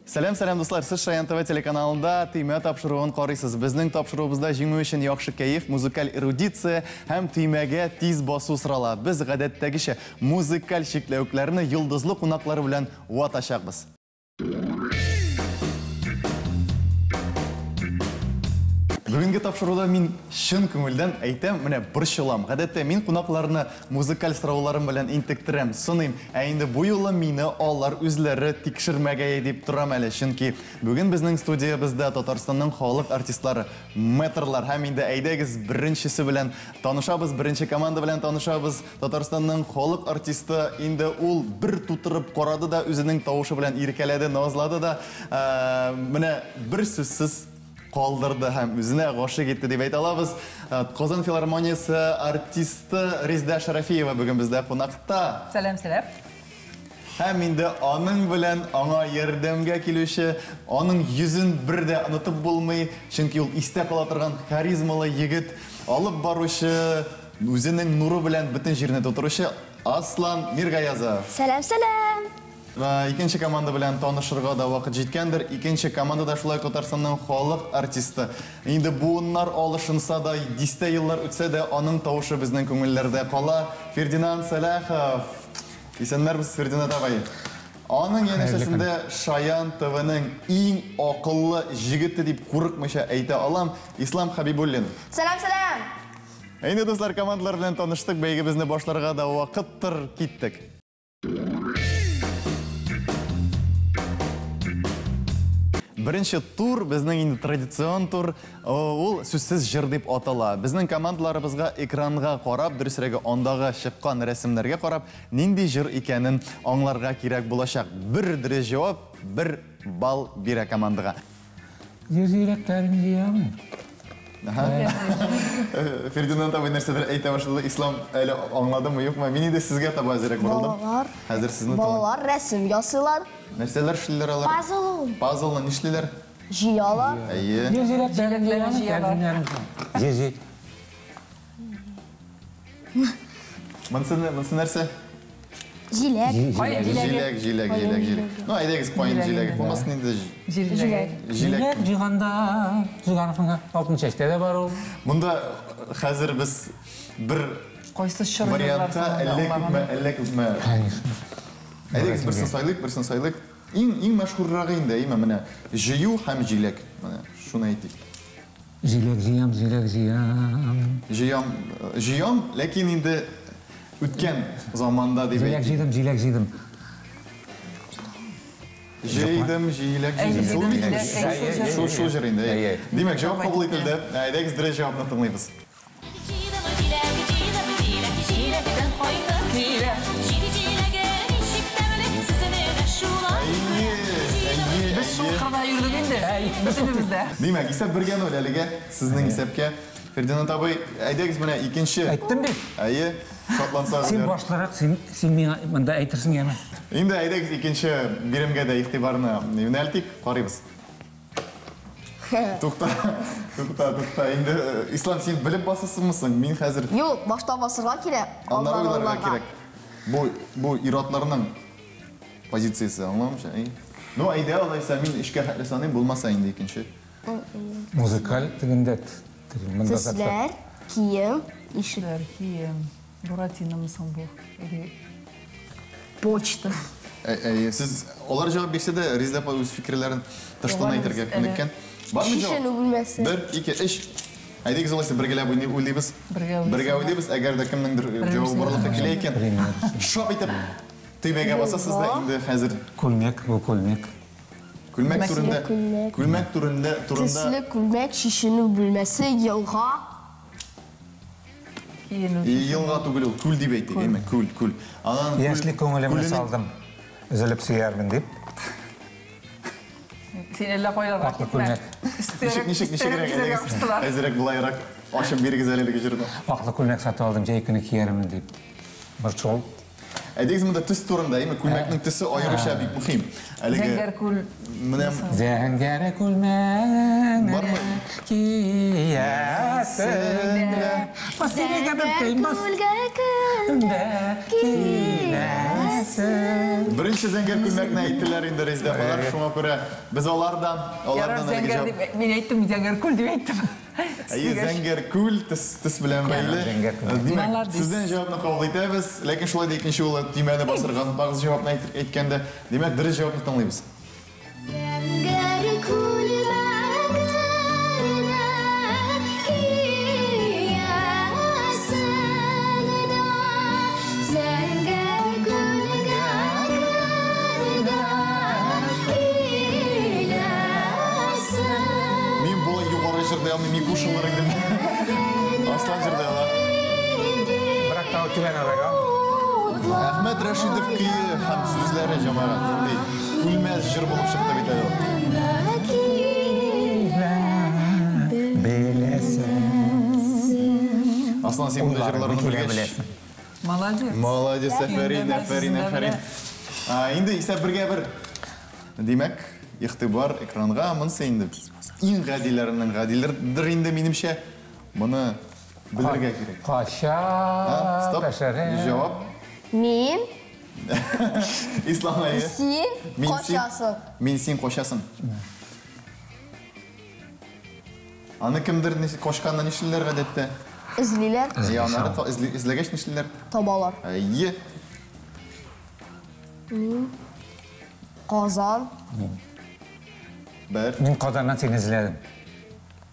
Сәлам, сәлам, дуслар! Сез Шаян ТВ телеканалында Төймә тапшыруын карыйсыз. Безнең тапшыруыбызда җиңү өчен яхшы кәеф, музыкаль эрудиция һәм төймәгә тиз басу сорала. Без гадәттәгечә музыкаль чикләвекләрне йолдызлы кунаклар белән ватачакбыз. Бүгенге тапшыруда мин чын күңелдән әйтәм, менә борчылам. Гадәттә мин кунакларны музыкаль сорауларым белән интектерәм, сыныйм. Ә инде бу юлы мине алар үзләре тикшермәгәе дип торам әле. Чөнки бүген безнең студиябездә Татарстанның халык артистлары, мэтрлар һәм инде әйдәгез беренчесе белән танышабыз, беренче команда белән танышабыз. Татарстанның халык артисты инде ул бер тутырып карады да, үзенең тавышы белән иркәләде, назлады да, менә бер сүзсез калдырды һәм үзенә гашыйк итте дип әйтә алабыз. Казан филармониясе артисты Резеда Шарафиева бүген бездә кунакта. Сәлам, сәлам. Һәм инде аның белән аңа ярдәмгә килүче, аның йөзен бер дә онытып булмый, чөнки ул истә кала торган харизмалы егет, алып баручы, үзенең нуры белән бөтен җирне тутыручы Аслан Миргаязов. Сәлам, сәлам. Икенче команда белән танышырга да вакыт җиткәндер. Икенче команда да шулай Татарстанның халык артисты. Инде буыннар алышынса да, дистә еллар үтсә дә, аның тавышы безнең күңелләрдә кала. Фердинанд Сәлахов. Исәннәрбез, Фердинанд абый. Аның янәшәсендә Шаян ТВның иң акыллы җегете дип курыкмыйча әйтә алам, Ислам Хабибуллин. Сәлам, сәлам. Инде, дуслар, командалар белән таныштык, бәйгебезне башларга да вакыттыр, киттек. Беренче тур безнең инде традицион тур, ул сүзсез җыр дип атала. Безнең командаларыбызга экранга карап, дөресрәге андагы чыккан рәсемнәргә карап, нинди җыр икәнен аңларга кирәк булачак. Бер дөрес җавап, бер балл бирә командага. Җир җиләкләрен җыямы? Фердинанд абый нәрсәдер әйтә башлады. Ислам әле аңладымы, юкмы? Мин инде сезгә таба әзерәк борылдым. Балалар. Хәзер сезне Балалар рәсем ясыйлар. Нәрсәләр эшлиләр алар? Пазл. Пазлны нишлиләр? Җыялар. Әйе. Җир җиләкләрен җыямы? Җир җил. Монысы монысы нәрсә? Җиләк. Каен Җиләк, җиләк, җиләк, җиләк. Ну, әйдәгез, каен җиләге булмасын инде. Җир җиләге. Җиләк. Җиләк җыйганда, җыйган алтын чәчтә дә бар ул. Монда хәзер без бер Кайсы чор вариантта әллә күпме, әллә күпме. Конечно. Әйдәгез, берсен сайлыйк, берсен сайлыйк. Иң иң мәшһүррәге инде, әйме, менә җыю һәм җиләк. Менә шуны әйтик. Җиләк җыям, җиләк җыям. Җыям, җыям, ләкин инде үткән заманда дип Җиләк әйтик. җыйдым, җиләк җыйдым. Җыйдым, җиләк җыйдым. Шул бит инде. Шул шул җыр инде. Әйе. Димәк, җавап кабул ителде. Әйдәгез, дөрес җавапны тыңлыйбыз. Әйе, әйе. Без шул кырда йөрдек инде. Бөтенебез дә. Димәк, исәп бергә ноль әлегә сезнең исәпкә. Фердинанд абый, әйдәгез менә икенче. Әйттем бит. Әйе, шатлансагыз. Син башларак, син, син миңа монда әйтерсең яме. Инде әйдәгез икенче биремгә дә игътибарны юнәлтик, карыйбыз. Тукта, тукта, тукта. Инде Ислам, син белеп басасыңмы соң? Мин хәзер Юк, башта басырга кирәк. аннары уйларга кирәк. Бу бу ир-атларның позициясе, аңламыйча? Әй. Ну, әйдә, алайса мин өчкә хәтле саныйм, булмаса инде икенче. Музыкаль тегендә монда Төсләр, кием, ишек. Төсләр, кием. Буратино соң бу? Или Почта. Әй, сез алар җавап бирсә дә, Резеда апа үз фикерләрен тыштан әйтергә күнеккән. Бармы җавап? Шешенү бүлмәсе. Бер, ике, өч. Әйдәгез алайса бергәләп уйлыйбыз. Бергә уйлыйбыз. Бергә уйлыйбыз. Әгәр дә кемнеңдер җавабы барлыкка килә икән, шап итеп төймәгә басасыз да инде хәзер Күлмәк, бу күлмәк. күлмәк турында, Күлмәк. күлмәк турында, турында Төсле күлмәк, шешенү бүлмәсе, елга. киенү. елга түгел ул, күл дип әйтик, әйме? Күл, күл. Анан күл- Яшьлек күңелемне күленең- салдым. Өзелеп сөярмен дип. Син әллә кайларга Аклы китмә. күлмәк. Ничек, ничек, ничегрәк, Өстәрәк куштылар. әзерәк былайрак ачып бирегез әле әлеге җырны. Аклы күлмәк сатып алдым, җәй көне киярмен дип. Борчыл. Әйдәгез монда төс турында, әйме? Күлмәкнең төсе аеруча бик мөһим. Әлеге Зәңгәр күл. менә Зәңгәр күлмәк Бармы? киясең дә. Бас, Зәңгәр бәбкәй, бас. күлгә Киләсең. Беренче зәңгәр күлмәкне әйттеләр инде Резидә апалар, шуңа күрә без алардан Ярар, алардан әлеге зәңгәр җавап. дип, мин әйттем, зәңгәр күл дип әйттем. Әйе, зәңгәр күл төс, төс белән бәйле. Зәңгәр күл. Димәк, Молодец. сездән җавапны кабул итәбез, ләкин шулай да икенче юлы төймәне басырга онытмагыз җавапны әйткәндә. Димәк, дөрес җавапны тыңлыйбыз. Зәңгәр күлмәгеңне киясең дә, зәңгәр күлмәгеңне киләсең. Мин болай югары җырлый алмыйм, мин кушылыр идем. Аслан җырлый ала. Берәк тау түбән арага. Әхмәт Рәшидов көе һәм сүзләре, җәмәгать, нинди үлмәс җыр булып чыкты бит әле ул. Беләсең. Аслан, син мондый Уйларыңны җырларны килә белгәч. беләсең. Молодец. Молодец, афәрин, афәрин, афәрин. Инде исәп бергә бер. Димәк, игътибар экранга, монысы инде иң гадиләренең гадиләрдер инде минемчә. Моны белергә кирәк. Кача, Стоп. пәшәрә. Җавап. Мин, Ислам әйе. син Мин син- качасың. Мин син качасың. Аны кемдер качканнан нишлиләр гадәттә? Эзлиләр, Әйе, аннары эзләгәч нишлиләр? табалар. Әйе. Казан. Бер. Мин Казаннан сине эзләдем.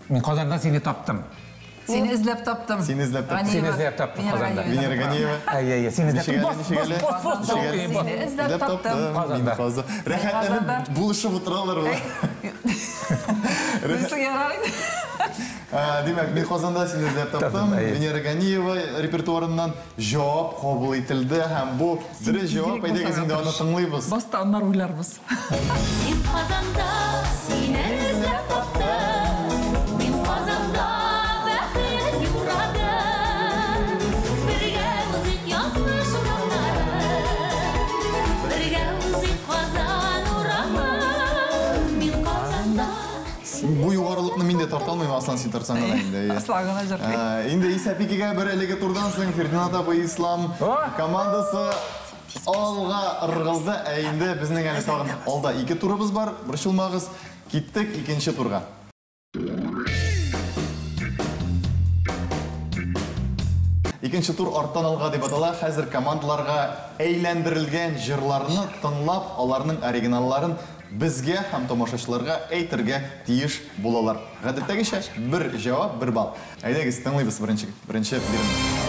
Мин Казаннан сине таптым. Сине эзләп таптым. Сине эзләп таптым. Сине эзләп таптым Венера Казанда. Ганиева. Венера Ганиева. Әйе, әйе, сине эзләп Ничек әле, Бас, ничек әле? бас, бас, бас, Ничек әле? бас. Сине эзләп Эзләп таптым. таптым. Казанда. Мин Казан. Рәхәтләнеп Казанда. булышып утыралар алар. Дөресең ярар инде. Димәк, мин Казанда сине эзләп таптым. Таптым, әйе. Венера Ганиева репертуарыннан җавап кабул ителде һәм бу дөрес җавап. Тизрәк Әйдәгез инде аны басарга тыңлыйбыз. Баста аннары уйларбыз. Мин Казанда сине эзләп таптым. Мин Казанда бәхет юрадым. Бергә узыйк язмыш урамнары. Бергә узыйк Казан урамы. Мин Казанда. Бу югарылыкны мин дә тарта алмыйм, Аслан, син тартсаң гына инде. Әйе. Аслан гына җырлый. Инде исәп икегә бер әлеге турдан соң Фердинанд абый Ислам О! командасы алга ыргылды. Ә инде безнең әле тагын алда ике турыбыз бар. Борчылмагыз. Киттек икенче турга. Икенче тур арттан алга дип атала. Хәзер командаларга әйләндерелгән җырларны тыңлап, аларның оригиналларын безгә һәм тамашачыларга әйтергә тиеш булалар. Гадәттәгечә бер җавап, бер балл. Әйдәгез, тыңлыйбыз беренче биремне.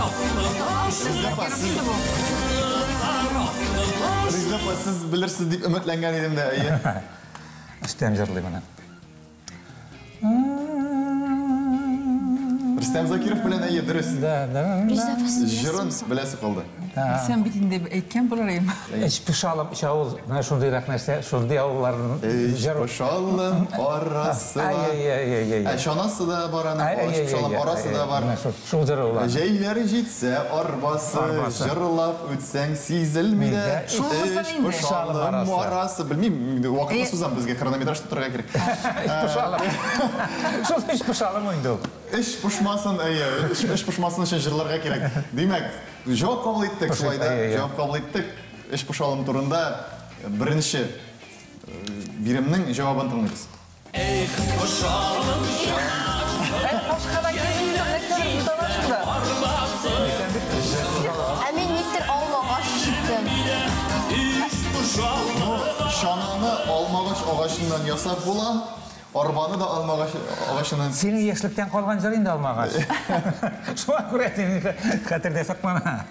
Резидә апа, сез Резидә апа, сез белерсез дип өметләнгән идем дә, әйе. Рөстәм җырлый моны. Рөстәм Закиров белән әйе, дөрес. Да, да. Резидә апа, сез Җырын беләсезме? беләсе калды. Сен бит инде әйткән булыр идем. Эч пошалым, өч авыл, менә шундыйрак нәрсә, шундый авылларның Эч җыр. пошалым арасы Ай, бар. ай, ай, ай, ай. Ә чанасы да бар аның, Ай, ай, эч ай, пошалым ай, арасы ай, да бар. Менә шул җыры улар. Җәйләре җитсә арбасы, Арбасы. җырлап үтсәң сизелми дә. Миндә Шулмысын Эч инде. пошалым Арасы. арасы. Белмим, инде вакытны Э. сузам, безгә хронометраж тотарга кирәк. Эч пошалым. Шул эч пошалым инде ул. Эч пошмасын, әйе, эч пошмасын өчен җырларга кирәк. Димәк, җавап кабул иттек Пошыйк, шулай да, әйе, әйе. җавап кабул иттек. Эч пошалым турында беренче биремнең җавабын тыңлыйбыз. Башка да килми, нәрсәләр бутала шунда. Ә мин никтер алмагач ишеттем. Ну, чананы алмагач агачыннан ясап була, арбаны да алмагач агачыннан. Синең яшьлектән калган җыр инде алмагач. Шуңа күрә синең хәтердә саклана.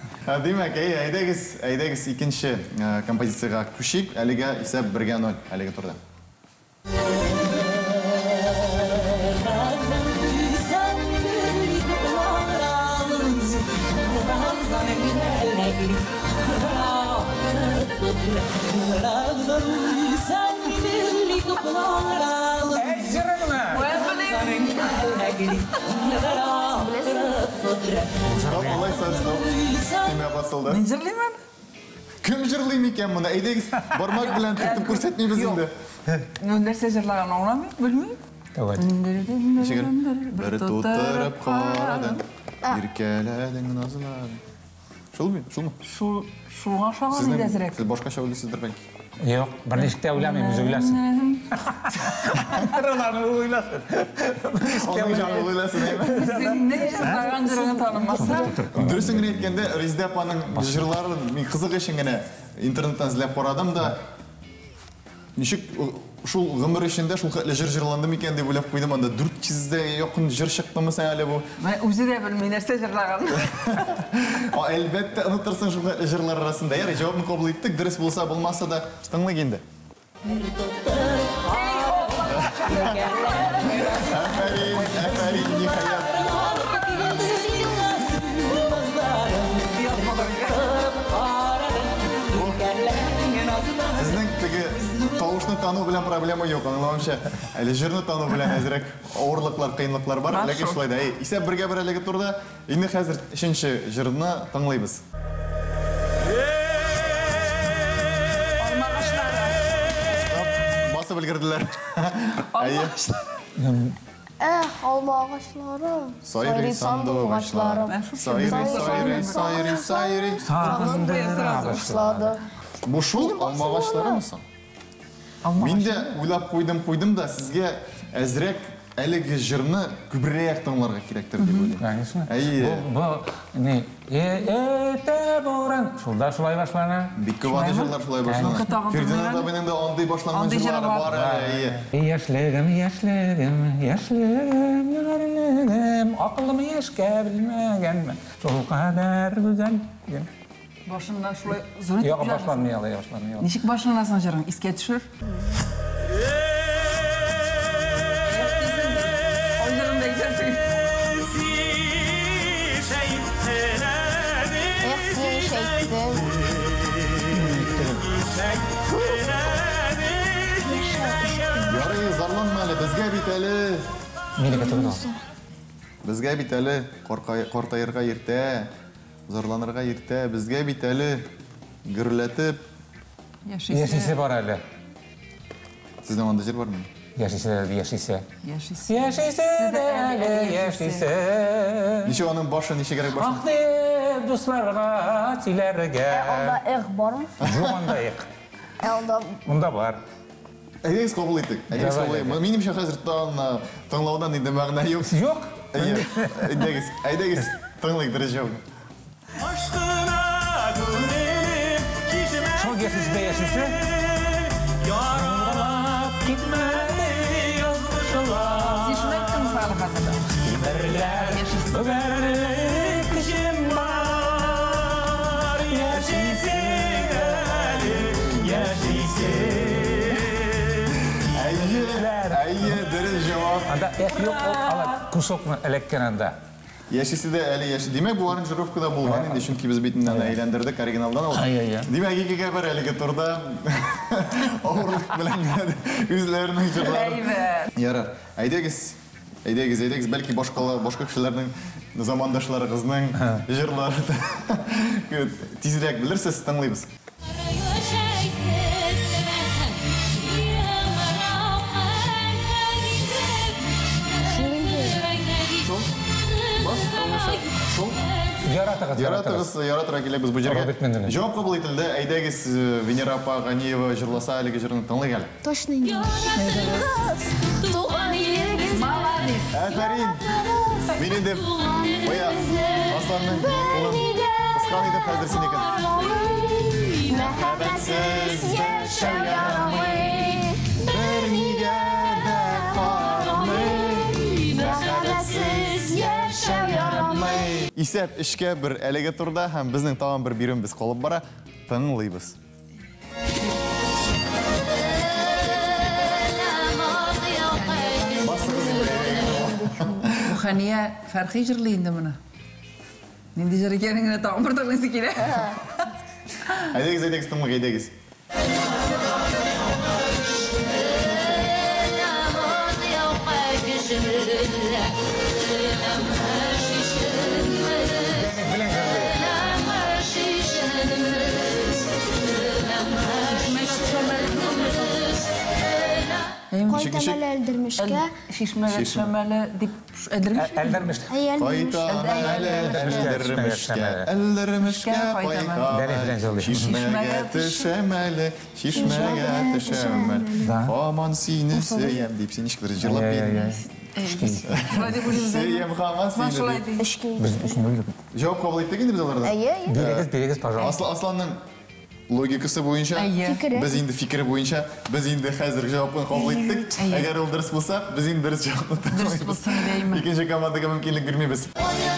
Димәк, әйе, әйдәгез, әйдәгез икенче композициягә күчик. Әлегә исәп бергә ноль әлеге турда. Әйт җырыңны! Стоп, алайса, стоп. Төймә басылды. Мин җырлыйм. Кем җырлый микән моны? Әйдәгез, бармак белән төртеп күрсәтмибез инде. Ну, нәрсә җырлаган аңламыйм, белмим. Давай. Ничек? Бер тутырып карадың, иркәләдең, назладың. Шулмы? Шулмы? Шул шуңа ошаган иде әзрәк. Сез башкача уйлыйсыздыр бәлки. Юк, берничек тә уйламыйм, үзе уйласын. Роланы ул уйласын. Аның җаны уйласын, әйме? Син ни җырлаган җырыңны танымасаң, Дөресен генә әйткәндә, Резидә апаның җырларын мин кызык өчен генә интернеттан эзләп карадым да, ничек шул гомер эчендә шул хәтле җыр җырланды микән дип уйлап куйдым. Анда 400 дә якын җыр чыктымы соң әле бу? менә үзе дә белми нәрсә җырлаган. А, әлбәттә, онытырсың шул хәтле җырлар арасында. Ярый, җавапны кабул иттек. Дөрес булса, булмаса да, тыңлыйк инде. Афәрин, афәрин, ниһаять. Сезнең теге тавышны тану белән проблема юк, аңлавымча. Әле җырны тану белән әзрәк авырлыклар, кыенлыклар бар, ләкин шулай да. Әй, исәп бергә бер әлеге турда. Инде хәзер өченче җырны тыңлыйбыз. Алмагачлары. Стоп, басып өлгерделәр. Әйе. Эх, алма агачлары. Сайрый сандугачлары. Сайрый, сайрый, сайрый, сайрый. Сагындыра Башлады. Бу шул алма агачларымы соң? Мин дә уйлап куйдым, куйдым да сезгә әзрәк әлеге җырны күбрәк тыңларга кирәктер дип уйлыйм. Конечно. Әйе. Бу, бу не, э, буран. Шулда шулай башлана. Бик күп андый җырлар шулай башлана. Ну-ка, тагын Фердинанд тыңлыйм әле. абыйның да андый башланган Андый җыры җырлары бар. бар әле, әйе. Яшьлегем, яшьлегем, яшьлегем, яшьлегем, акылым яшькә белмәгәнмен. Шул кадәр гүзәл. Башыннан шулай зур итеп Юк, җырласың. башланмый алай, башланмый алай. Ничек башланасың җырың? Искә төшер. Ай җырын да әйтәсең. Эх, син ишәйттең. Ярый, зарланма әле, безгә бит әле. Минеке түгел ул. Безгә бит әле картаерга иртә, зарланырга иртә, безгә бит әле гөрләтеп. Яшисе. Яшисе бар әле. Сезнең анда җыр бармы? Яшисе, яшисе. Яшисе. Яшисе дә әле, яшисе. Ничек аның башы, ничегрәк башы? Ах дип дусларга сөйләргә. Анда эх бармы? Юк анда эх. Ә анда Монда бар. Әйдәгез кабул итик. Әйдәгез Давай, кабул итик. әйдә. Минемчә хәзер тагын тыңлаудан инде мәгънә юк. Юк. Әйе. Әйдәгез, әйдәгез, тыңлыйк дөрес җавапны. Шул яшисе дә яшисе. Яралап китмәде язмышлар. Син шуны әйттеңме соң әле хәзер? Тимерләр Яшисе. бөгәрлек көчем бар. Яшисе әле, яшисе. Әйе, әйе, дөрес җавап. Анда эх юк, ул ала кусокны эләккән анда. Яшисе дә әле яши. Димәк, бу аранжировкада булган инде, чөнки без бит инде аны әйләндердек оригиналдан алдык. Әйе, әйе. Димәк, икегә бер әлеге турда авырлык белән генә үзләренең җырларын. Әйбәт. Ярар. Әйдәгез, әйдәгез, әйдәгез, бәлки башка кешеләрнең замандашларыгызның җырлары тизрәк белерсез, тыңлыйбыз. Яратыгыз, Яратыгыз, яратырга киләбез бу җырга. Роберт Менделин. Җавап кабул ителде. Әйдәгез, Венера апа Ганиева җырласа әлеге җырны тыңлыйк әле. точно инде. Туган ерегез. Молодец. Афәрин! Мин инде бая Асланның кулын кыскан идем, хәзер синекен. Мәхәббәтсез яшәү ярамый. Бернигә дә карамый. Мәхәббәтсез яшәү ярамый. Исәп эшкә бер әлеге турда һәм безнең тагын бер биремебез калып бара. Тыңлыйбыз. Басыгыз инде. Бу Хәния Фәрхи җырлый инде моны. Нинди җыр икәнен генә тагын бер тыңлыйсы килә. Әйдәгез, әйдәгез, тыңлыйк, әйдәгез. Ничек, ничек? Кайтам әле Әлдермешкә. Чишмәгә төшәм әле дип Әлдермеш. Әлдермеш. Әй, Әлдермеш. Кайтам әле Әлдермешкә, Әлдермешкә кайтам әле. Чишмәгә төшәм әле, чишмәгә төшәм әле. Һаман сине сөям дип син ничектер җырлап бирдең. Шулай дип уйлыйбыз. Сөям һаман Осман сине шулай дип. ди. Эшкә. Без өчен үлдек. Җавап кабул иттек инде без алардан. Әйе, әйе. Бирегез, бирегез, пожалуйста. Асланның логикасы буенча, Әйе. Фикере. без инде фикере буенча, без инде хәзер җавапны кабул иттек. Әгәр ул дөрес булса, без инде дөрес җавапны Дөрес табабыз. булсын дәйме. Икенче командага мөмкинлек бирмибез. Әйе,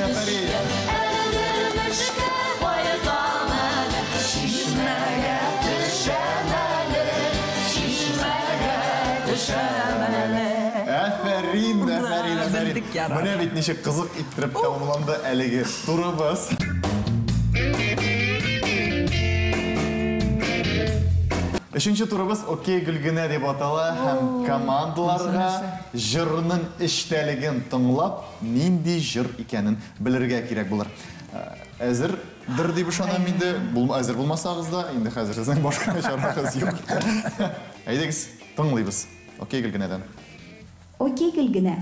афәрин. Әлдермешкә кайтам әле, чишмәгә төшәм әле, чишмәгә төшәм әле. Афәрин, афәрин, афәрин. Белдек ярар. Менә бит ничек кызык иттереп тәмамланды әлеге турыбыз. Өченче турыбыз «Окей, Гөлгенә» дип атала һәм командаларга җырның эчтәлеген тыңлап, нинди җыр икәнен белергә кирәк булыр. Әзердер дип ышанам инде. Әзер булмасагыз да, инде хәзер сезнең башка чарагыз юк. Әйдәгез, тыңлыйбыз. «Окей, Гөлгенәдән». Окей, Гөлгенә.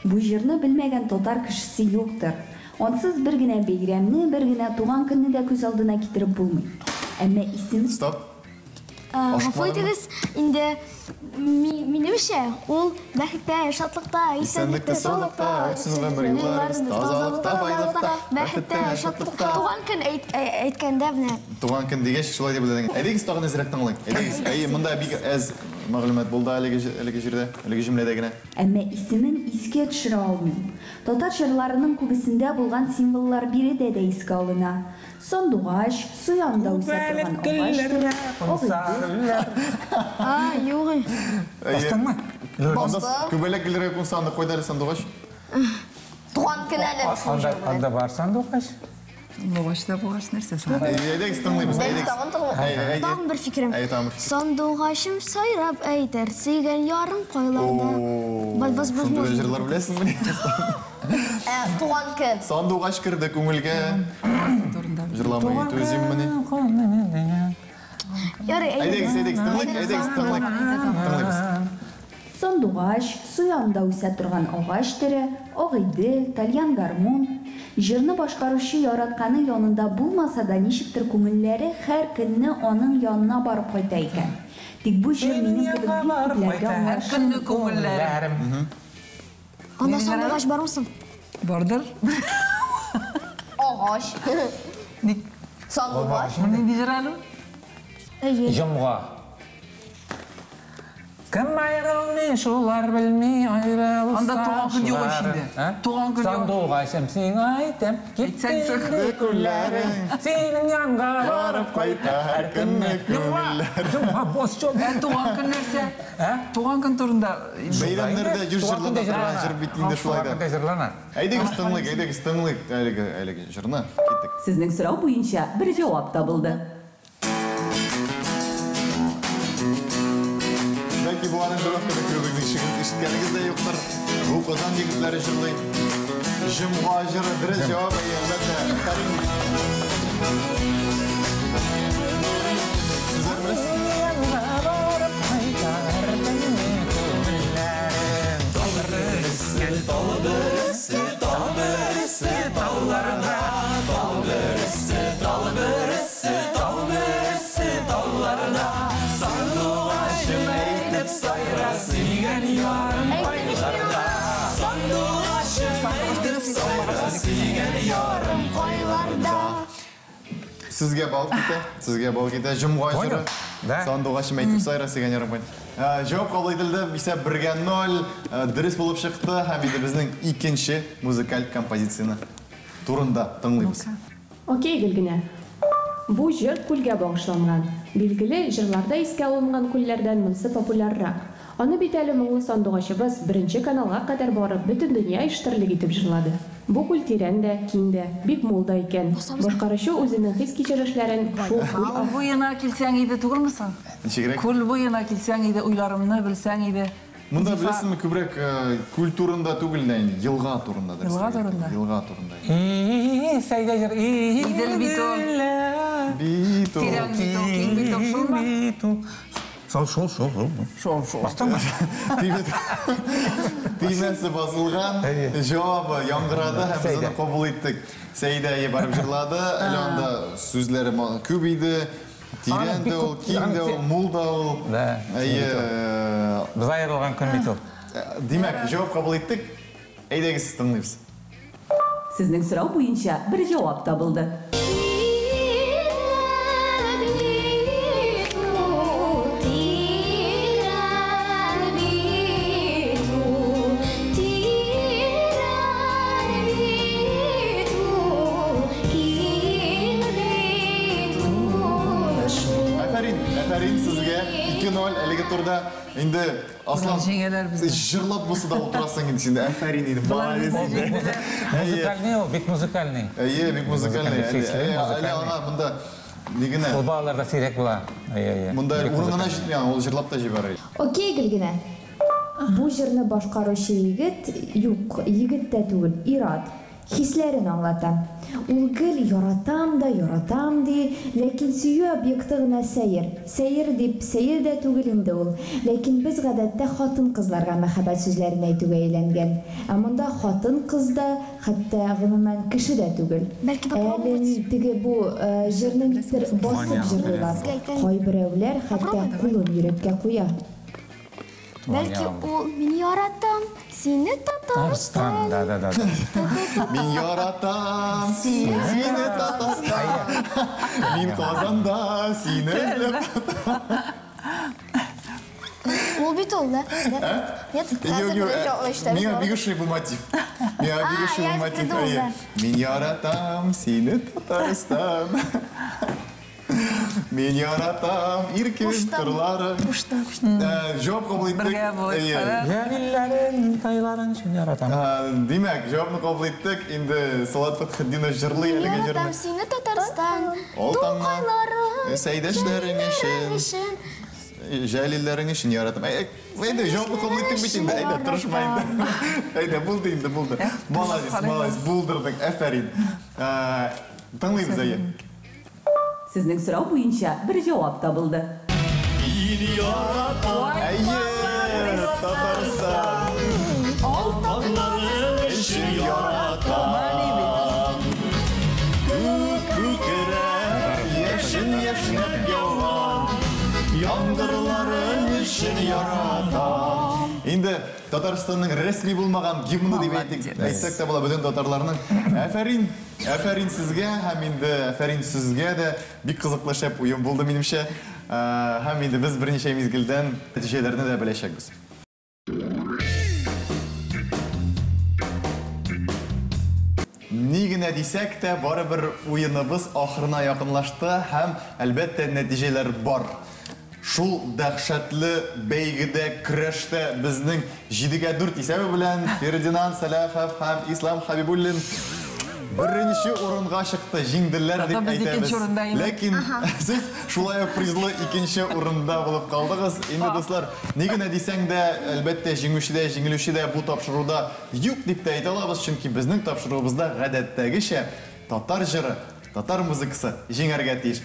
Бу җырны белмәгән татар кешесе юктыр. Ансыз бер генә бәйрәмне, бер генә туган көнне дә күз алдына китереп булмый. Әмма исем Стоп. Гафу итегез, инде минемчә, ул бәхеттә, шатлыкта, Исәнлектә, саулыкта, үтсен гомер юлларыбыз, тазалыкта, байлыкта, бәхеттә, шатлыкта. Туган көн әйткәндә менә. Туган көн дигәч, шулай дип уйладың. Әйдәгез тагын әзрәк тыңлыйк. Әйдәгез. Әйе, монда бик әз мәгълүмат булды әлеге җирдә, әлеге җөмләдә генә. Әмма исемен искә төшерә алмыйм. Татар җырларының күбесендә булган символлар биредә дә искә алына. Сандугач, су янында үсә торган агач төре, агыйдел. А, юк. Бастыңмы? Анда күбәләк гөлләргә кунса, анда кайда әле сандугач? Туган көн әле. Анда бар сандугач. Сандугач та булгач нәрсә соң? Әйдәгез тыңлыйбыз, әйдәгез. Тагын тыңлыйбыз. Әйдә, әйдә. Тагын бер фикерем. Әйдә, тагын бер фикер. Сандугачым сайрап әйтер, сөйгән ярым кайларда. Шундый җырлар беләсеңме? Туган көн. Сандугач керде күңелгә. Җырламый түзиммени? Ярый, Әйдәгез, әйдәгез, тыңлыйк, әйдәгез, тыңлыйк. Тыңлыйбыз. Сандугач, су янында үсә торган агач төре, агыйдел, тальян гармун. Җырны башкаручы яратканы янында булмаса да, ничектер күңелләре һәр көнне аның янына барып кайта икән. Тик бу җыр минем кебек бик күпләргә Һәр аңлашылмый. көнне күңелләрем. Анда сандугач бармы соң? Бардыр. Агач. Ник? Сандугач. Бу нинди җыр әле? Әйе. Җомга. Кем аерылмый, шулар белми аерылса. Анда туган көн юк ич инде. Туган көн юк. Сандугачым сиңа әйтәм, китте Әйтсәң соң. инде күлләрең, синең янга Барып кайта һәр көнне күңелләр. Җомга бос чол. Ә туган көн нәрсә? Туган көн турында Бәйрәмнәрдә җыр Туган җырлана көндә торган җыр бит инде шулай Туган да. көндә җырлана. Әйдәгез тыңлыйк, әйдәгез тыңлыйк әлеге җырны. Киттек. Сезнең сорау буенча бер җавап табылды. Бәлки бу аранжировкада күбегез ишеткәнегез дә юктыр. Бу Казан егетләре җырлый. Җомга җыры дөрес җавап, әйе, әлбәттә. Афәрин. Сезләр беләсез? Сезгә бал китә, сезгә бал китә. Җомга җыры. Да. Сандугачым әйтеп сайра сөйгән ярым кайда. Җавап кабул ителде. Исәп 1-0. Дөрес булып чыкты һәм инде безнең икенче музыкаль композицияне турында тыңлыйбыз. Окей, Гөлгенә. Бу җыр күлгә багышланган. Билгеле, җырларда искә алынган күлләрдән монысы популяррак. Аны бит әле моңлы сандугачыбыз беренче каналга кадәр барып, бөтен дөнья ишетерлек итеп җырлады. Бу күл тирән дә, киң дә, бик мул да икән. Башкаручы үзенең хис-кичерешләрен шул күл Күл буена килсәң иде түгелме соң? Ничегрәк? Күл буена килсәң иде, уйларымны белсәң иде. Монда Зифа. беләсеңме, күбрәк күл турында түгел дә инде, елга турында. Елга турында. Елга турында. И, Сәйдә җыр. И, Идел бит ул. Бит ул. Тирән бит ул, киң бит ул, шулмы? Бит ул. Шул, шул, шул, шул. Шул, шул. Бастыңмы? Төймәсе басылган, Әйе. җавабы яңгырады һәм без Сәйдә. аны кабул иттек. Сәйдә әйе барып җырлады, әле анда сүзләре күп иде. Тирән бик дә ул, күп- киң дә ул, мул да ул. Да, Әйе. Без аерылган көн бит ул. Димәк, җавап кабул иттек. Әйдәгез, тыңлыйбыз. Сезнең сорау буенча бер җавап табылды. Идел бит ул, тирән бит ул, тирән бит ул, киң бит ул шул. Афәрин, афәрин сезгә. 2-0 әлеге турда инде Аслан Җиңәләр безне. җырлап булса да утырасың инде син. Афәрин инде. Болар Молодец безне инде. җиңделәр. Әйе. Музыкальный ул, бик музыкальный. Әйе, бик музыкальный. Музыкальный, Әле сәйсән, әле музыкальный. аңа монда ни генә Ул балаларда сирәк була. Әйе, әйе. монда Бик урынына музыкальный. җитми аңа, ул җырлап та җибәрә. Окей, Гөлгенә. Бу җырны башкаручы егет, юк, егет тә түгел, ир-ат. Хисләрен аңлата. Ул гел яратам да яратам ди, ләкин сөю объекты гына сәер. Сәер дип, сәер дә түгел инде ул. Ләкин без гадәттә хатын-кызларга мәхәббәт сүзләрен әйтүгә әйләнгән. Ә монда хатын-кыз да, хәтта гомумән кеше дә түгел. Бәлки Әле попробовать? теге бу җырны никтер басып җырлыйлар. Кайберәүләр хәтта кулын йөрәккә куя. Бәлки ул мин яратам сине Татарстан, Татарстан. да, да, да. да. Мин яратам сине, Татарстан. Мин Казанда сине эзләп. Ул бит ул, да? Нет, Юк, юк, миңа бик ошый бу мотив. Миңа бик А, ошый я бу мотив. придумала. Әйе. Мин яратам сине, Татарстан. Мин яратам иркен Куштан. кырлары. Куштан, куштан. Җавап кабул иттек. Бергә булып, Әйе. кара. Җәлилләрен, тайларын син яратам. Димәк, җавапны кабул иттек. Инде Салат Фәтхетдинов җырлый Мин әлеге яратам җырны. сине, Татарстан. Ал таңнан, Тукайларың, Сәйдәшләрең өчен, өчен. Җәлилләрең өчен яратам. Әйдә, җавапны кабул иттек бит инде. Әйдә, тырышма инде. Әйдә, булды инде, булды. Молодец, молодец, булдырдың. Афәрин. Тыңлыйбыз, әйе. Сезнең сорау буенча бер җавап табылды. Әйе, Татарстан. Өчен яратам. Күк күкрәп, яшен яшьнәп яуган яңгырларың өчен яратам. Инде Татарстанның рәсми булмаган гимны дип әйтик, Молодец. әйтсәк тә була бөтен татарларның. Афәрин, афәрин сезгә һәм инде афәрин сезгә дә, бик кызыклы шәп уен булды минемчә. Һәм инде без берничә мизгелдән нәтиҗәләрне дә беләчәкбез. Ни генә дисәк тә, барыбер уеныбыз ахырына якынлашты һәм әлбәттә нәтиҗәләр бар. Шул дәһшәтле бәйгедә, көрәштә безнең 7-4 исәбе белән Фердинанд Сәлахов һәм Ислам Хабибуллин беренче урынга чыкты, җиңделәр дип Зато без әйтәбез. икенче урында идек. Ләкин сез шулай ук призлы икенче урында булып калдыгыз. Инде дуслар, ни генә дисәң дә, әлбәттә, җиңүче дә, җиңелүче дә бу тапшыруда юк дип тә әйтә алабыз, чөнки безнең тапшыруыбызда гадәттәгечә татар җыры, татар музыкасы җиңәргә тиеш.